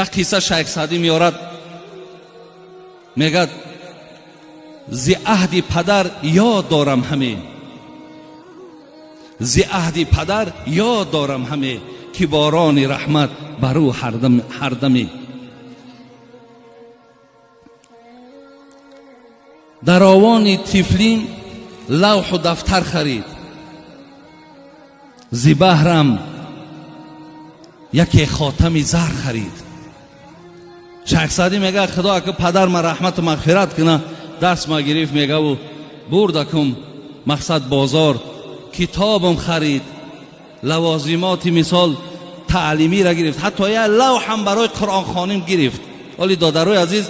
Як қисса Шайх Саъдӣ меорад, мегӯяд: зи аҳди падар ёд дорам ҳаме, зи аҳди падар ёд дорам ҳаме, ки борони раҳмат бар ӯ ҳардаме. Дар овони тифлим лавҳу дафтар харид, зи баҳрам яке хотами зар харид. Шайх Саъдӣ мегӯяд: худо ака падар ма раҳмату мағфират куна, даст ма гирифт, мегаву бурдакум мақсад бозор, китобам харид, лавозимоти мисол таълимиро гирифт, ҳатто як лавҳам барои қуръонхоним гирифт. Оли додарои азиз,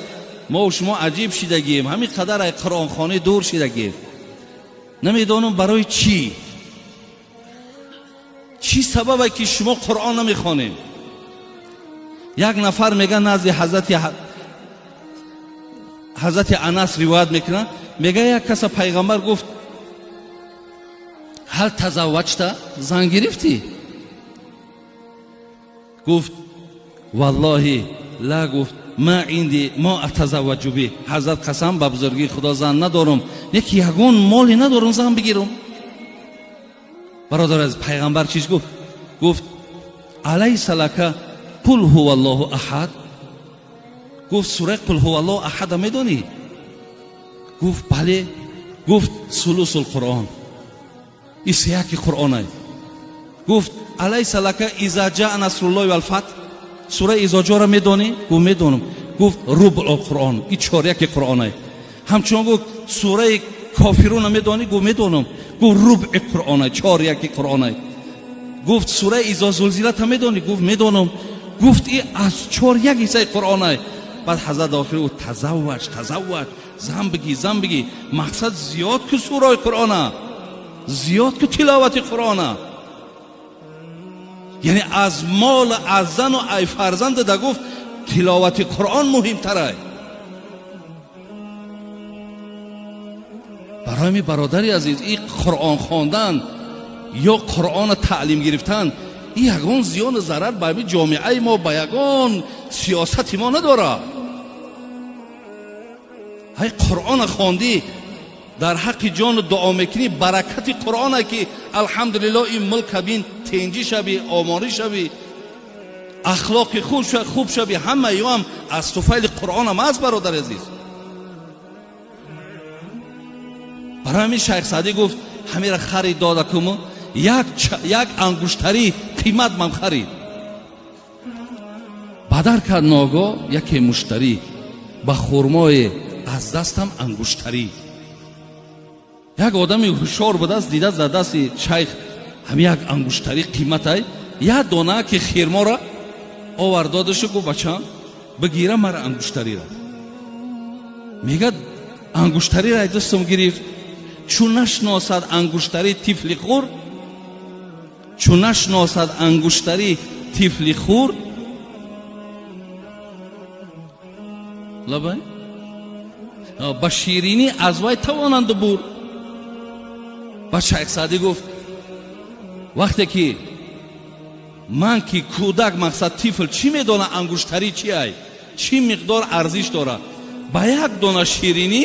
мо шумо аҷиб шидагием, ҳамин қадар ай қуръонхонӣ дур шидагием. Намедонам барои чӣ, чӣ сабабе ки шумо қуръон намехонем. Як нафар мега назди ҳазрати Анас ривоят мекунад, мега як каса пайғамбар гуфт: ҳал тазавваҷта, зан гирифтӣ? Гуфт: валлоҳи ла, гуфт, ма инди мо атазавваҷу би. Ҳазрат, қасам ба бузургии Худо, зан надорам, яки ягон моле надорам зан бигирам. Бародар аз пайғамбар чиз гуфт? Гуфт: алайса лака қул ҳува аллоҳу аҳад. Гуфт: сураи қул ҳува аллоҳу аҳада медонӣ? Гуфт: бале. Гуфт: сулусул қуръон, и сеяки қуръонай. Гуфт: алайса лака иза ҷаа насруллоҳи валфатҳ, сураи изоҷоро медонӣ? Гуфт: медонам. Гуфт: рубъ қуръон, и чоряки қуръонай. Ҳамчунон гуфт: сураи кофируна медонӣ? Гуфт: медонам. Гуфт: рубъи қуръонай, чоряки қуръонай. Гуфт: сураи изо зулзилата медонӣ? Гуфт: медонам. Гуфт: и аз чоряк ҳиссаи қуръонай. Баъд ҳазрат охир гуфт: тазавваҷ, тазавваҷ, зан бигӣ, зан бигӣ. Мақсад зиёд ку сураи қуръона, зиёд ку тиловати қуръона. Яъне аз мол, аз зану ай фарзанд да гуфт тиловати қуръон муҳимтарай. Барои ми бародари азиз, и қуръон хондан ё қуръона таълим гирифтан и ягон зиёну зарар ба ҳамин ҷомеаи мо, ба ягон сиёсати мо надорад. Ҳай қуръона хондӣ, дар ҳаққи ҷону дуо мекунӣ, баракати қуръона ки алҳамдулиллоҳ ин мулка бин тенҷӣ шави, омонӣ шави, ахлоқи хуб шави, ҳама ёам аз туфайли қуръонам аст, бародари азиз. Барои ҳамин Шайх Саъдӣ гуфт: ҳамира харид дода куму як ангуштарӣ қимат ман харид. Бадар кард ногоҳ яке муштарӣ, ба хурмое аз дастам ангуштарӣ. Як одами ҳушёр будааст, дидааст дар дасти шайх ҳамин як ангуштарӣ қиматай, як дона ки хирморо овард додашу гуфт: бачам, бигира мара ангуштариро. Мегӯяд: ангуштариро ай дастам гирифт, чун нашносад ангуштари тифли хурд, чун нашносад ангуштари тифли хурд, лабай ба ширинӣ аз вай тавонанд бурд. Ба Шайх Саъдӣ гуфт: вақте ки ман ки кӯдак, мақсад тифл, чӣ медонад ангуштарӣ чи ай, чӣ миқдор арзиш дорад, ба як дона ширинӣ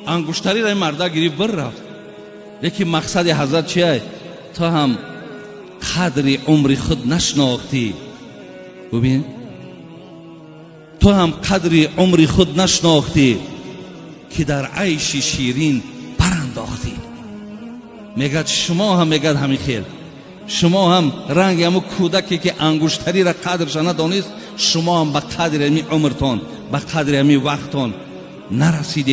ангуштариро ин марда гирифт бір рафт. Лекин мақсади ҳазрат чи ай? Ту ҳам қадри умри худ нашнохтӣ. Бубин, ту ҳам қадри умри худ нашнохтӣ, ки дар айши ширин барандохтӣ. Мегӯяд шумо ҳам, мегӯяд ҳамин хел, шумо ҳам ранги ҳамун кӯдаке ки ангуштариро қадрша надонист, шумо ҳам ба қадри ҳамин умртон, ба қадри ҳамин вақтон нарасидед.